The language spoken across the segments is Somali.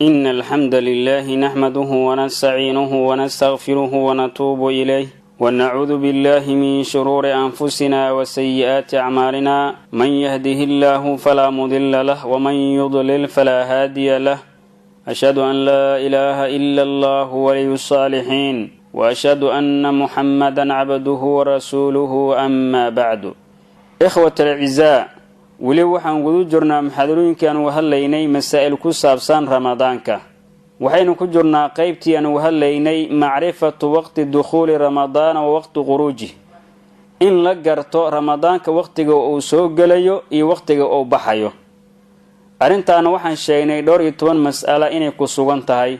إن الحمد لله نحمده ونستعينه ونستغفره ونتوب إليه، ونعوذ بالله من شرور أنفسنا وسيئات أعمالنا. من يهده الله فلا مضل له ومن يضلل فلا هادي له. أشهد أن لا إله إلا الله ولي الصالحين، وأشهد أن محمدا عبده ورسوله. أما بعد، إخوة الأعزاء، weli waxaan guda jirnaa muxaadarooyinkii aan uga hadlaynay masaa'il ku saabsan Ramadaanka. Waxaynu ku jirnaa qeybtii aan uga hadlaynay macrifatu waqti dukhuuli Ramadaana wa waqti khuruuji, in la garto Ramadaanka waqtiga uu soo gelayo iyo waqtiga uu baxayo. Arrintaana waxaan sheegnay dhowr iyo toban mas'ala inay ku sugan tahay.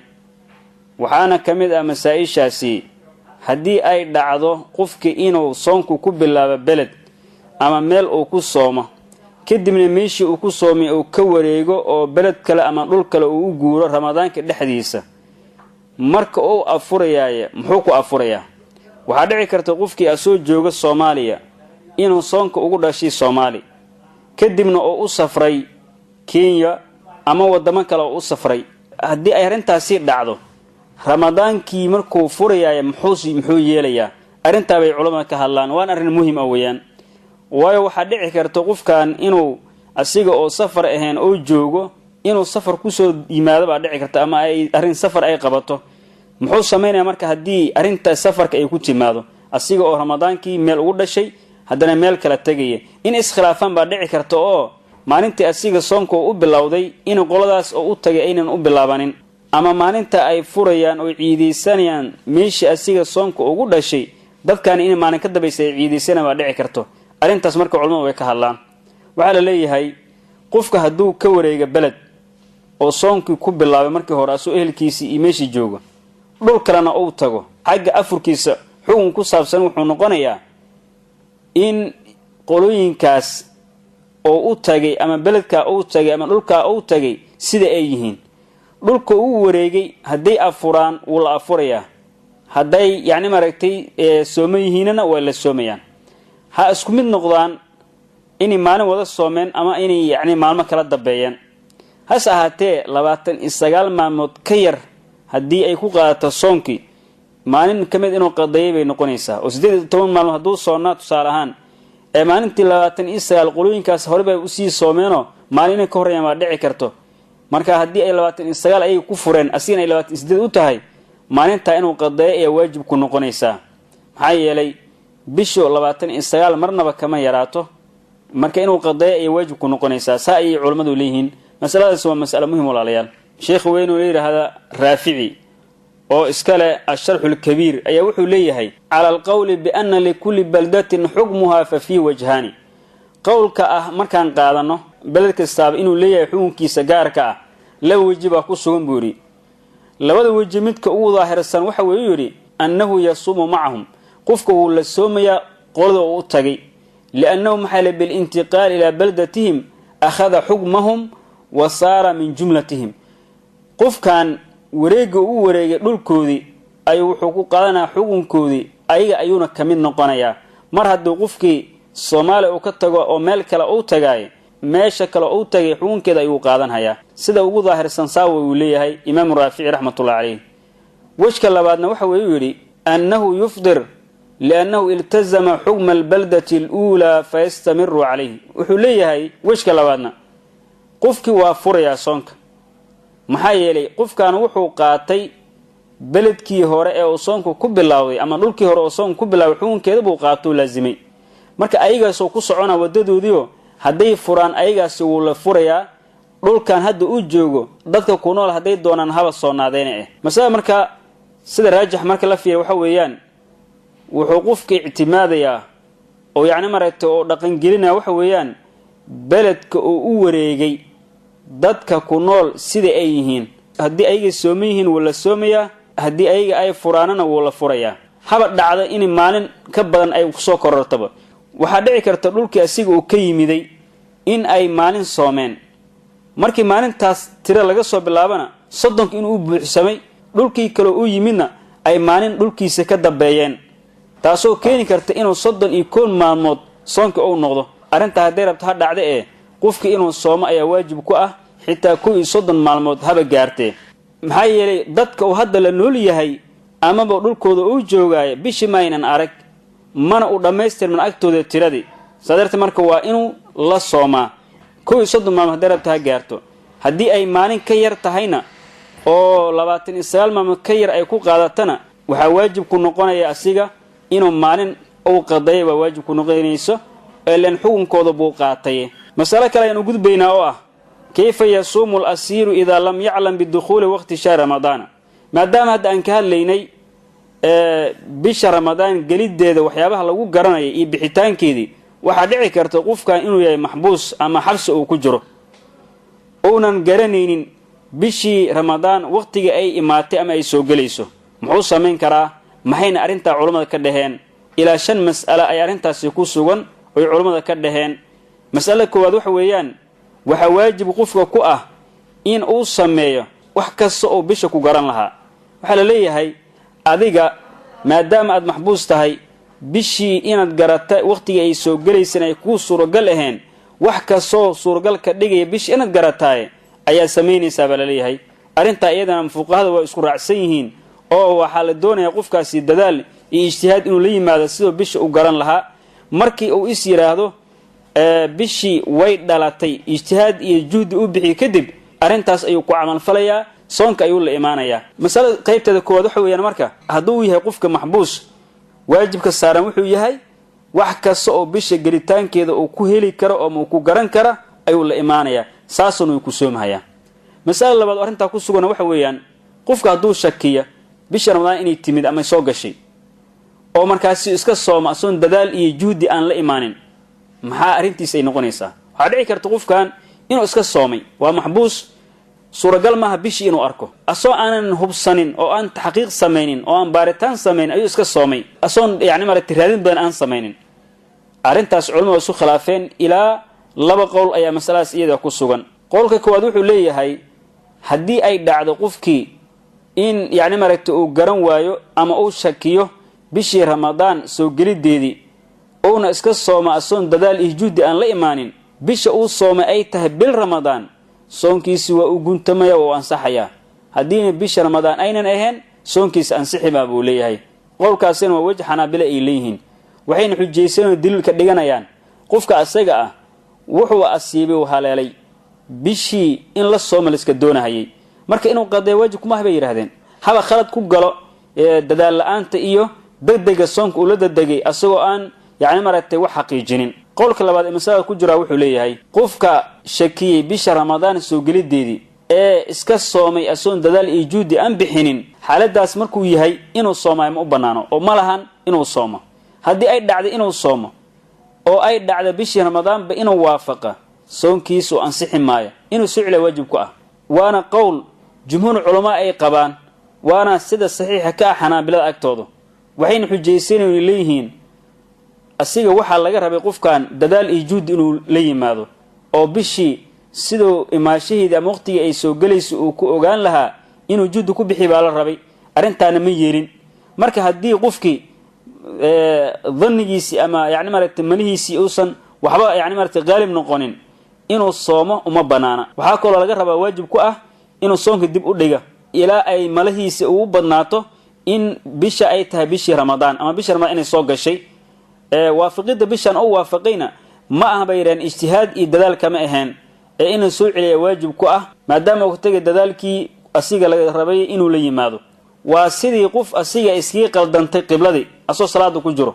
Waxaana ka mid ah masaa-ishaasi, haddii ay dhacdo qofkii inuu soonku ku bilaabo beled ama meel uu ku soomo, kadibna meeshii uu ku soomay uu ka wareego oo beled kale ama dhul kale uu u guuro Ramadaanka dhexdiisa, marka uu afurayaaye muxuu ku afurayaa? Waxaa dhici karta qofkii asoo jooga Soomaaliya inuu soonka ugu dhashay Soomaali, kadibna oo u safray Kenya ama wadamo kale oo u safray. Haddii ay arrintaasi dhacdo, Ramadaankii markuu furayaaye muxuu yeelayaa? Arrintaa bay culamada ka hadlaan, waana arrin muhim ah weeyaan. Waayo, waxaa dhici karta qofkan inuu asiga oo safar ahayn oo joogo inuu safar kusoo yimaado baa dhici karta, ama ay arrin safar ay qabato. Muxuu samaynayaa marka haddii arrinta safarka ay ku timaado, asiga oo Ramadaankii meel ugu dhashay haddana meel kala tegaya? In iskhilaafaan baa dhici karta, oo maalintii asiga soonka u bilowday in qoladaas oo u tagay aynan u bilaabanin, ama maalinta ay furayaan oo ciidaysanayaan meeshii asiga soonka ugu dhashay, dadkani in maalin ka dambaysa ay ciidaysanayaan baa dhici karto. Arrintaas marka culamadu way ka hadlaan. Waxaa la leeyahay, qofka hadduu ka wareega beled oo soonkii ku bilaabay markii hore asoo ehelkiisii iyo meeshii joogo, dhul kalena uu tago, xagga afurkiisa xukun ku saabsan wuxuu noqonayaa in qolooyinkaas oo u tagay ama beledkaa uu tagay ama dhulkaa uu tagay sida ay yihiin. Dhulka uu wareegay hadday afuraan, wuu la afurayaa. Hadday yacni maaragtay sooma yihiinana, waa la soomayaan. Ha isku mid noqdaan inay maalin wada soomeen ama inay yacni maalmo kala dambeeyeen. Hase ahaatee, 29 maalmood ka yar haddii ay ku qaadato soonkii, maalin ka mid inuu qadayay bay noqonaysaa. Oo 18 maalmood hadduu soonnaa, tusaale ahaan, ee maalintii 29 qolooyinkaas hore bay usii soomeenoo maalin inay ka horreeyaan baa dhici karto. Marka haddii ay 29 ayaga ku fureen, asigana ay 28 u tahay, maalintaa inuu qadeeyo ayaa waajib ku noqonaysaa. Maxaa yeelay, bishu 29 marnaba kama yaraato. Marka inuu qadeeyo ayay waajib ku noqonaysaa, saa ayay culammadu leeyihiin. Masaladaas waa mas'alo muhim, walaalayaal. Sheekh weyn oo la yidhaahda Raafici oo iska leh Asharxu Lkabiir ayaa wuxuu leeyahay: "Cala alqowli biana likulli baldatin xukmuha fa fii wajhaani." Qowlka ah markaan qaadano beled kastaaba inuu leeyahay xukunkiisa gaarka ah, laba weji baa ku sugan, buu yidhi. Labada weji midka ugu daahirsan waxa weyu yidhi annahu yasuumu macahum, qofka wuu la soomayaa qolada uu u tagay, liannahu maxaa le bilintiqaal ilaa baldatihim akhada xukmahum wa saara min jumlatihim. Qofkan wareegga u wareegay dhulkoodii ayuu wuxuu ku qaadanayaa xukunkoodii, ayaga ayuuna ka mid noqonayaa. Mar hadduu qofkii Soomaaliya uu ka tago oo meel kale uu tagaay, meesha kale uu tagay xukunkeeda ayuu qaadanhayaa. Sida ugu daahirsan saawa uu leeyahay Imaamu Raafici raxmatullahi caleyh. Wejka labaadna waxa weyu yidhi annahu yufdir liannahu iltazama xukma albaldati aluulaa fayastamiru calayh. Wuxuu leeyahay wejka labaadna, qofkii waa furayaa soonka. Maxaa yeelay, qofkan wuxuu qaatay beledkii hore ee uu soonku ku bilowday ama dhulkii hore oo soonku ku bilaawday xukunkeeda buu qaatou laasimay. Marka ayagaasoo ku socona wadadoodiio, hadday furaan ayagaasi wuu la furayaa. Dhulkan hadda uu joogo dadka ku nool hadday doonaan haba soonaadeena. Masalada marka sida raajix marka la fiiriya waxa weeyaan, wuxuu qofka ictimaadayaa oo yacni maaragtay oo dhaqangelinaya waxa weeyaan beledka uu u wareegay dadka ku nool sida ay yihiin. Haddii ayaga sooman yihiin, wuu la soomayaa. Haddii ayaga ay furaanana, wuu la furayaa. Haba dhacda in maalin ka badan ay kusoo korortaba. Waxaa dhici karta dhulkii asiga uu ka yimiday in ay maalin soomeen, markii maalintaas tiro laga soo bilaabana 30-ka inuu u buuxsamay, dhulkii kale u yimidna ay maalin dhulkiisa ka dambeeyeen, taasoo keeni karta inuu 31 maalmood soonka uu noqdo. Arrintaa hadday rabto ha dhacda ee qofkii inuu soomo ayaa waajib ku ah. Xitaa 31 maalmood haba gaartee. Maxaa yeelay, dadka uu hadda la nool yahay amaba dhulkooda uu joogaayo bishii maynan arag, mana uu dhammaystirman agtooda tiradii. Saa darteed marka waa inuu la soomaa 31 maalmood hadday rabta ha gaarto. Haddii ay maalin ka yar tahayna oo 29 maalmood ka yar ay ku qaadatana, waxaa waajib ku noqonaya asiga inuu maalin uu qadaya, waa waajib ku noqonayso, ilan xukunkooda buu qaatay. Masalo kale ayaan u gudbaynaa oo ah: kayfa yasuumu alasiiru idaa lam yaclam bidukhuuli waqti shahri Ramadaana? Maadaama hadda aan ka hadlaynay bisha Ramadaan geliddeeda waxyaabaha lagu garanaya iyo bixitaankeedii, waxaa dhici karta qofkan inuu yahay maxbuus ama xabsi uu ku jiro, uunan garanaynin bishii Ramadaan waqtiga ay imaatay ama ay soo gelayso. Muxuu samayn karaa? Maxayna arrintaa culammada ka dhaheen? Ilaa shan mas'ale ay arrintaasi ku sugan oy culammada ka dhaheen. Mas'alada koowaad waxa weeyaan, waxaa waajib qofka ku ah in uu sameeyo wax kasta oo bisha ku garan lahaa. Waxaa la leeyahay, adiga maadaama aad maxbuus tahay, bishii inaad garata waqtigii ay soo gelaysan ay kuu suuragal ahayn, wax kastoo suuragal ka dhigaya bishii inaad garataaye ayaa samaynaysaa baa laleeyahay. Arrintaa iyadana fuqahada waa isku raacsan yihiin, oo waxaa la doonayaa qofkaasi dadaal iyo ijtihaad inuu la yimaado siduu bisha u garan lahaa. Markii uu is yidhaahdo bishii way dhalatay, ijtihaad iyo juhdi u bixiyo kadib, arrintaas ayuu ku camalfalayaa, soonka ayuu la imaanayaa. Masalada qaybteeda koowaad waxa weeyaan, marka hadduu yahay qofka maxbuus, waajibka saaran wuxuu yahay wax kasta oo bisha gelitaankeeda uu ku heli karo ama uu ku garan kara ayuu la imaanayaa, saasuna uu ku soomhayaa. Masalada labaad oo arrintaa ku sugan waxa weeyaan, qofka hadduu shakiya bisha Ramadaan inay timid ama soo gashay, oo markaasi iska sooma asoon dadaal iyo juhdi aan la imaanin, maxaa arrintiisa ay noqonaysaa? Waxaa dhici karta qofkan inuu iska soomay, waa maxbuus, suuragal maaha bishii inuu arko. Asoo aanan hubsanin oo aan taxqiiq samaynin oo aan baaritaan samaynin ayuu iska soomay, asoon yani maaragtay raadin badan aan samaynin. Arrintaas culamadu isu khilaafeen, ilaa laba qowl ayaa masaladaas iyada ku sugan. Qowlka koowaad wuxuu leeyahay, haddii ay dhacdo qofkii in yacni maaragtay uu garan waayo ama uu shakiyo bishii Ramadaan soo geliddeedii, uuna iska sooma asoon dadaal iyo juhdi aan la imaanin, bisha uu soomay ay tahay bil Ramadaan, soonkiisi waa uu guntamaya, waa u ansaxayaa. Haddiina bisha Ramadaan aynan ahayn, soonkiisa ansixibaa buu leeyahay. Qowlkaasina waa wej Xanaabile ay leeyihiin, waxayna xujaysanoo daliilka dhiganayaan qofka asaga ah wuxuu asiibay, uu haleelay bishii in la sooma laiska doonahayay. Marka inuu qadeeyo waajib kuma ah bay yidhahdeen, haba khalad ku galo dadaal la-aanta iyo degdega soonka uu la dadegay asagoo aan yacni maaragtay wax xaqiijinin. Qowlka labaad ee masalada ku jiraa wuxuu leeyahay, qofka shakiyey bisha Ramadaan soo gelideedii ee iska soomay asoon dadaal iyo juhdi aan bixinin, xaaladaas markuu yahay inuu soomayo ma u banaano oo ma lahan inuu soomo. Haddii ay dhacday inuu soomo oo ay dhacda bishii Ramadaanba inuu waafaqa, soonkiisu ansixi maayo, inuu soo celiya waajib ku ah. Waana qowl jumhuur culamaa ay qabaan, waana sida saxiixa ka ah Xanaabilada agtooda. Waxayna xujaysanaynu leeyihiin, asiga waxaa laga rabay qofkan dadaal iyo juhdi inuu la yimaado oo bishii siduu imaashaheedii ama waqtigii ay soo gelayso uu ku ogaan lahaa inuu juhdi ku bixi baa la rabay, arrintaana ma yeelin. Marka haddii qofkii dhannigiisii ama yani maaragtay malihiisii uusan waxba yani maaragtay qaalib noqonin, inuu soomo uma banaana. Waxaa kaloo laga rabaa, waajib ku ah, inuu soonka dib u dhiga ilaa ay malahiisa ugu badnaato in bisha ay tahay bishii Ramadaan ama bisha Ramadaan inay soo gashay. Waafiqidda bishan oo waafaqayna ma aha bay yidhaheen ijtihaad iyo dadaal kama ahayn, ee inuu soo celiya waajib ku ah, maadaama uu tagay dadaalkii asiga laga rabay inuu la yimaado. Waa sidii qof asiga iskii qaldantay qibladii asoo salaada ku jiro,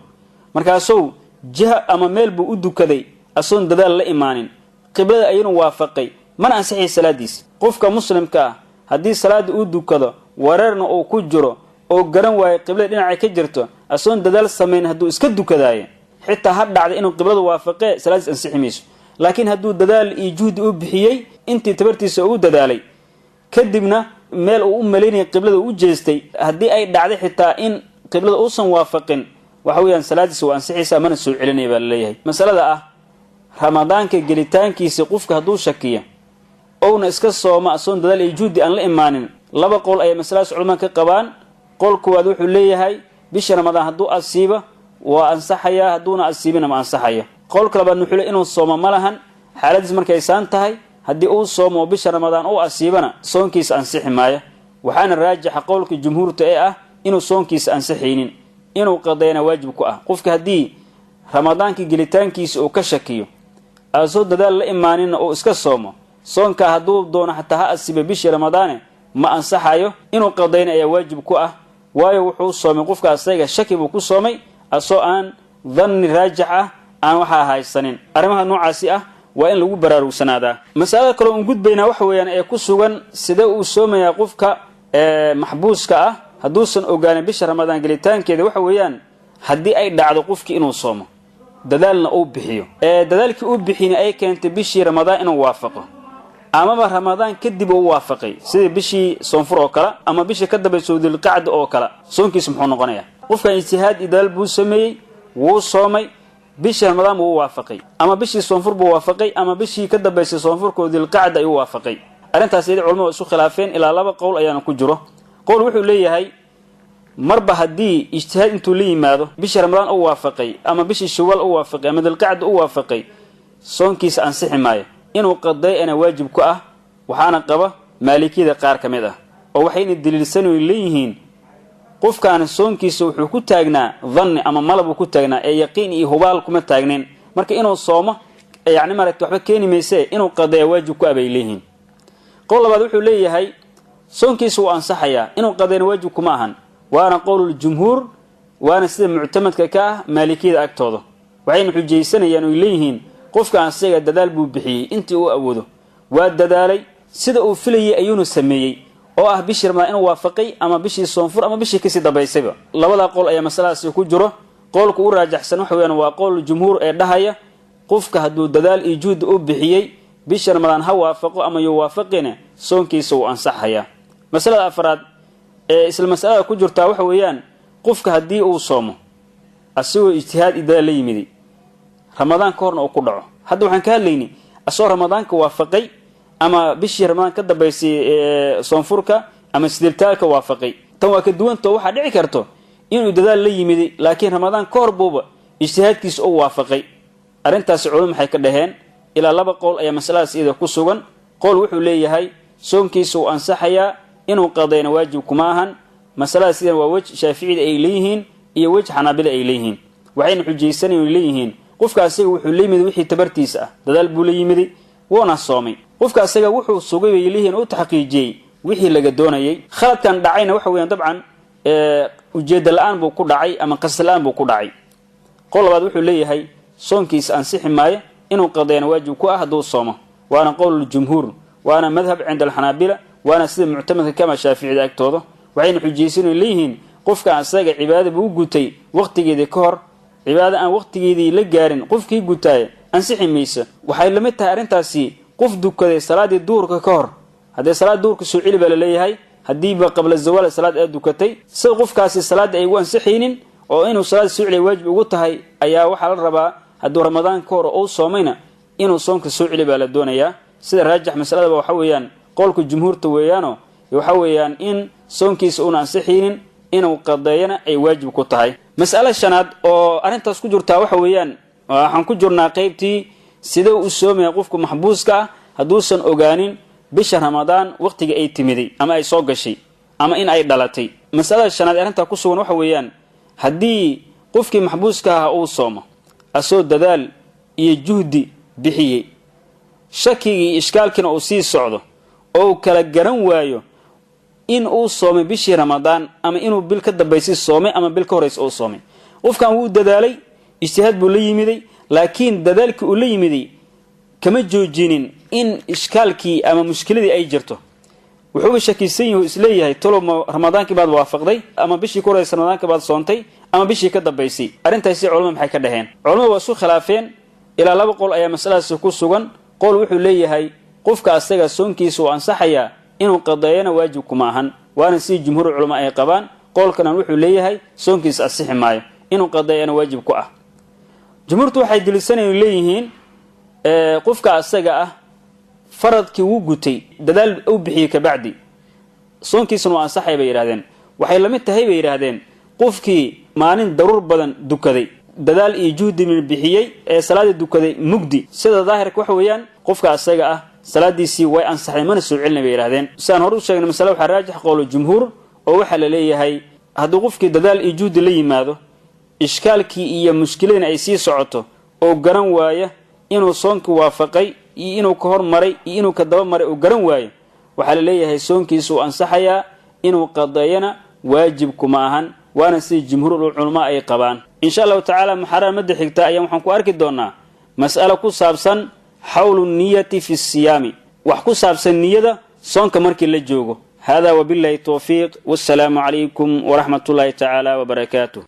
markaasuu jiha ama meel buu u dukaday asoon dadaal la imaanin, qiblada ayuuna waafaqay, mana ansixay salaadiis. Qofka muslimka ah haddii salaada uu dukado, wareerna uu ku jiro oo garan waayo qiblada dhinacay ka jirto, asoon dadaal samayn hadduu iska dukadaaye, xitaa ha dhacda inuu qibladu waafaqee, salaadiis ansixi mayso. Laakiin hadduu dadaal iyo juhdi u bixiyey, intii tabartiisa uu dadaalay, kadibna meel uu u malaynaya qiblada u jeestay, haddii ay dhacday xitaa in qiblada uusan waafaqin, waxa weeyaan salaadiisa waa ansixaysaa, mana soo celinaya baa laleeyahay. Masalada ah Ramadaanka gelitaankiisa qofka hadduu shakiya ouna iska sooma asoon dadaal iyo juhdi aan la imaanin, laba qowl ayay masaladaas culamada ka qabaan. Qowl koowaad wuxuu leeyahay, bisha Ramadaan hadduu asiiba waa ansaxayaa, hadduuna asiibina ma ansaxayo. Qowlka labaad wuxuu le inuu sooma ma lahan xaaladiis markay saan tahay. Haddii uu soomo oo bisha Ramadaan u asiibana, soonkiisa ansixi maayo. Waxaana raajixa qowlka jumhuurta ee ah inuu soonkiisa ansixaynin, inuu qadayna waajib ku ah. Qofka haddii Ramadaankii gelitaankiisa uu ka shakiyo, aasoo dadaal la imaaninna uu iska soomo, soonkaa hadduu doono xataa ha asiiba bishii Ramadaane, ma ansaxayo. Inuu qadayna ayaa waajib ku ah, waayo wuxuu soomay qofka asaga shaki buu ku soomay, asoo aan dhanni raajix ah aan waxaa haysanin. Arrimaha noocaasi ah waa in lagu baraarugsanaada. Masalada kale uun gudbaynaa waxa weeyaan ee ku sugan, sidee uu soomayaa qofka maxbuuska ah hadduusan ogaanin bisha Ramadaan gelitaankeeda? Waxa weeyaan, haddii ay dhacdo qofkii inuu soomo, dadaalna uu bixiyo, dadaalkii uu bixiyna ay keentay bishii Ramadaan inuu waafaqo, amaba Ramadaan kadib uu waafaqay, sidii bishii Soonfur oo kale ama bishii ka dambayso Dilqacda oo kale, soonkiisa muxuu noqonayaa? Qofkan ijtihaad iyo dadaal buu sameeyey, wuu soomay, bishii Ramadaan buu waafaqay, ama bishii Soonfur buu waafaqay, ama bishii ka dambaysay Soonfurka oo Dilqacda ayuu waafaqay. Arrintaas iyada culamadu isu khilaafeen, ilaa laba qowl ayaana ku jiro. Qowl wuxuu leeyahay, marba haddii ijtihaad intuu la yimaado bishii Ramadaan u waafaqay, ama bishii Shawaal u waafaqay, ama Dilqacda u waafaqay, soonkiisa ansixi maayo, inuu qaday-ana waajib ku ah. Waxaana qaba Maalikiyada qaar ka mid ah, oo waxayna daliilsanoy leeyihiin qofkaan soonkiisa wuxuu ku taagnaa dhanni ama malabuu ku taagnaa ee yaqiin iyo hubaal kuma taagnayn. Marka inuu soomo yacni maaragta waxba keeni mayse, inuu qadeeya waajib ku ah bay leeyihiin. Qowl labaad wuxuu leeyahay, soonkiisa wuu ansaxayaa, inuu qadayna waajib kuma ahan. Waana qowluljumhuur, waana sida muctamadka ka ah Maalikiyada agtooda. Waxayna xujaysanayaan oy leeyihiin, qofka asaga dadaal buu bixiyey intii uu awoodo, waa dadaalay, sida uu filayay ayuuna sameeyey, oo ah bishii Ramadaan inuu waafaqay, ama bishii Soonfur, ama bishii kasii dambaysayba. Labadaa qowl ayaa masaladaasi ku jiro. Qowlka u raajaxsan waxa weyaan waa qowl jumhuur ee dhahaya, qofka hadduu dadaal iyo juhdi u bixiyey, bisha Ramadaan ha waafaqo ama yuu waafaqina, soonkiisa wuu ansaxayaa. Masalada afraad ee isla masalada ku jirtaa waxa weeyaan, qofka haddii uu soomo asigoo ijtihaad iyo dadaal la yimiday, Ramadaan ka horna uu ku dhaco. Hadda waxaan ka hadlaynay asagoo Ramadaanka waafaqay, ama bishii Ramadaan ka dambaysay Soonfurka ama sideeltaalka waafaqay. Tan waa ka duwantao, waxaa dhici karto inuu dadaal la yimiday, laakiin Ramadaan ka hor buuba ijtihaadkiisa u waafaqay. Arrintaasi culum maxay ka dhaheen? Ilaa laba qowl ayaa masaladaas iyada ku sugan. Qowl wuxuu leeyahay, soonkiisa uu ansaxayaa, inuu qadayna waajib kuma ahan. Masaladaas iyadan waa wej Shaaficida ay leeyihiin iyo wej Xanaabila ay leeyihiin. Waxayna xujaysanayn leeyihiin, qofka asaga wuxuu la yimid wixii tabartiisa ah, dadaal buu la yimiday, wuuna soomay. Qofka asaga wuxuu sugay bay leeyihiin, u taxqiijiyey wixii laga doonayay. Khaladkan dhacayna waxa weeyaan dabcan ujeedda la-aan buu ku dhacay ama qasad la-aan buu ku dhacay. Qowl labaad wuxuu leeyahay, soonkiisa ansixi maayo, inuu qadayna waajib ku ah hadduu soomo. Waana qowluljumhuur, waana madhab cinda alxanaabila, waana sida muctamadka kama Shaaficida agtooda. Waxayna xujaysanay leeyihiin, qofka asaga cibaadada buu gutay waqtigeedii ka hor. Cibaado aan waqtigeedii la gaarin qofkii gutaaya ansixi maysa. Waxay lamid tahay arrintaasi qof dukaday salaadii duhurka ka hor. Haddee salaad duhurka soo celi baa laleeyahay, haddiiba qabla zawaal salaad aad dukatay. Sida qofkaasi salaadda ay ugu ansixaynin oo inuu salaad soo celiya waajib ugu tahay, ayaa waxaa la rabaa hadduu Ramadaan ka hor uu soomayna inuu soonka soo celi baa la doonayaa. Sida raajix masaladaba waxa weeyaan qowlka jumhuurta weeyaano, waxa weeyaan in soonkiisa uuna ansixaynin, inuu qadeeyana ay waajib ku tahay. Mas'alo shanaad oo arrintaas ku jirtaa waxa weeyaan, waxaan ku jirnaa qaybtii sidee u soomaya qofku maxbuuska ah hadduusan ogaanin bisha Ramadaan waqtiga ay timiday ama ay soo gashay ama in ay dhalatay. Masalada shanaad ee arrintaa ku sugan waxa weeyaan, haddii qofkii maxbuuska ah uu soomo asoo dadaal iyo juhdi bixiyey, shakigii iyo ishkaalkiina uu sii socdo oo uu kala garan waayo in uu soomay bishii Ramadaan ama inuu bil ka dambaysay soomay ama bil ka horraysa uu soomay. Qofkan wuu dadaalay, ijtihaad buu la yimiday, laakiin dadaalkii uu la yimiday kama joojinin in ishkaalkii ama mushkiladii ay jirto. Wuxuuba shakisan yahu isleeyahay, talow ma Ramadaankii baad waafaqday ama bishii ka horraysa Ramadaanka baad soontay ama bishii ka dambaysay? Arrintaasi culamada maxay ka dhaheen? Culamadu waa isu khilaafeen, ilaa laba qowl ayaa masaladaasi ku sugan. Qowl wuxuu leeyahay, qofka asaga soonkiisa uu ansaxayaa, inuu qadeeyana waajib kuma ahan, waana sidii jumhuur culama ay qabaan. Qowlkanan wuxuu leeyahay, soonkiisa ansixi maayo, inuu qadeeyana waajib ku ah. Jumhuurtu waxay deliisanayn leeyihiin, qofka asaga ah faradkii wuu gutay, dadaal u bixiyey, kabacdi soonkiisuna waa ansaxay bay yidhahdeen. Waxay lamid tahay bay yidhaahdeen qofkii maalin daruur badan dukaday, dadaal iyo juhdina bixiyey, ee salaadii dukaday mugdi. Sida daahirka waxa weeyaan qofka asaga ah Salaadiisii way ansaxday, mana soo celinay, bay yidhahdeen. Sidaan hore u sheegnay, masale waxaa raajix qowlo jumhuur, oo waxaa la leeyahay hadduu qofkii dadaal iyo juhdi la yimaado, ishkaalkii iyo mushkiladina ay sii socoto, oo garan waaya inuu soonkii waafaqay iyo inuu ka hormaray iyo inuu ka daba maray uu garan waayo, waxaa la leeyahay soonkiisa uu ansaxayaa, inuu qadeeyana waajibkuma ahan. Waana sidii jumhuurul culamaa ay qabaan. Insha Allahu tacaala, muxaarara madda xigta ayaan waxaan ku arki doonaa mas'alo ku saabsan xawlu niyati fi siyaami, wax ku saabsan niyada soonka markii la joogo. Hada wabillahi towfiiq, wassalaamu calaykum waraxmat ullaahi tacaala wabarakaatuh.